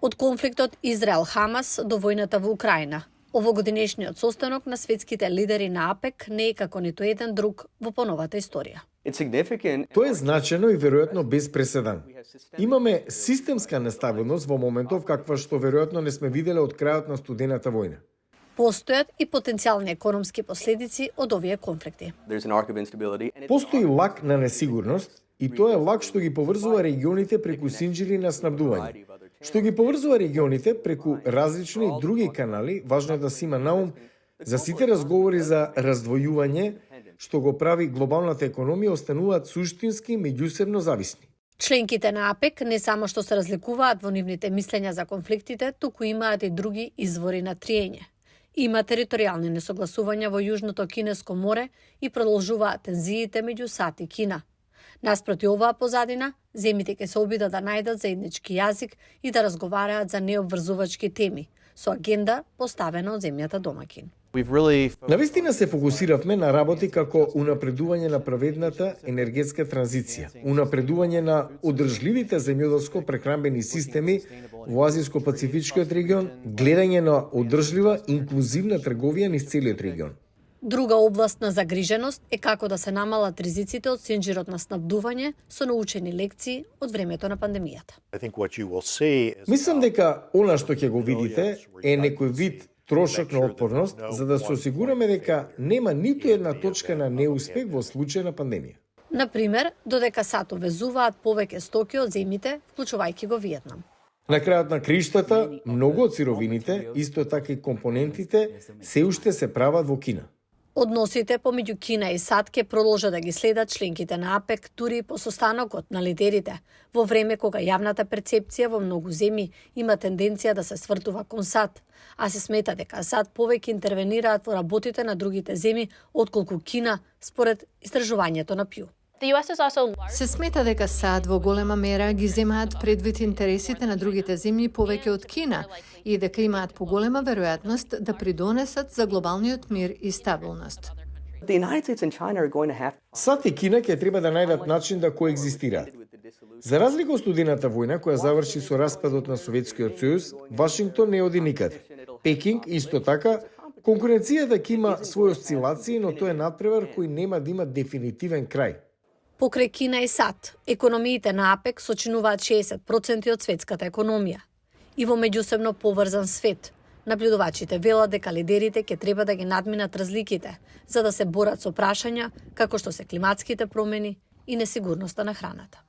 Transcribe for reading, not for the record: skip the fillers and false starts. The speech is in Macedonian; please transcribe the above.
Од конфликтот Израел-Хамас до војната во Украина, овогодинешниот состанок на светските лидери на АПЕК не е како ниту еден друг во поновата историја. Тоа е значено и веројатно без преседан. Имаме системска нестабилност во моментов каква што веројатно не сме виделе од крајот на студената војна. Постојат и потенцијални економски последици од овие конфликти. Постои лак на несигурност и тоа е лак што ги поврзува регионите преку синџири на снабдување. Што ги поврзува регионите преку различни други канали, важно е да се има на ум за сите разговори за раздвојување, што го прави глобалната економија, остануваат суштински меѓусебно зависни. Членките на АПЕК не само што се разликуваат во нивните мислења за конфликтите, туку имаат и други извори на триење. Има територијални несогласувања во Јужното Кинеско море и продолжуваат тензиите меѓу САД и Кина. Наспроти оваа позадина, земите ќе се обидат да најдат заеднички јазик и да разговараат за необврзувачки теми, со агенда поставена од земјата домаќин. Навистина се фокусиравме на работи како унапредување на праведната енергетска транзиција, унапредување на одржливите земјоделско-прехранбени системи во Азиско-Пацифичкиот регион, гледање на одржлива инклузивна трговија низ целиот регион. Друга област на загриженост е како да се намалат ризиците од синџирот на снабдување со научени лекции од времето на пандемијата. Мислам дека она што ќе го видите е некој вид трошок на отпорност, за да се осигураме дека нема ниту една точка на неуспех во случај на пандемија. Например, додека САД увезуваат повеќе стоки од земјите, вклучувајќи го Виетнам. На крајот на криштата, многу од сировините, исто така и компонентите, се уште се прават во Кина. Односите помеѓу Кина и САД ќе продолжат да ги следат членките на АПЕК дури и по состанокот на лидерите, во време кога јавната перцепција во многу земји има тенденција да се свртува кон САД, а се смета дека САД повеќе интервенираат во работите на другите земји отколку Кина, според истражувањето на Пју. Се смета дека САД во голема мера ги земаат предвид интересите на другите земји повеќе од Кина и дека имаат поголема веројатност да придонесат за глобалниот мир и стабилност. САД и Кина ќе треба да најдат начин да коегзистираат. За разлика од студената војна која заврши со распадот на Советскиот сојуз, Вашингтон не оди никаде. Пекинг исто така, конкуренцијата ќе има своји осцилации, но тоа е надпревар кој нема да има дефинитивен крај. Покрај Кина и САД, економиите на АПЕК сочинуваат 60% од светската економија. И во меѓусебно поврзан свет, наблюдувачите велат дека лидерите ќе треба да ги надминат разликите, за да се борат со прашања како што се климатските промени и несигурноста на храната.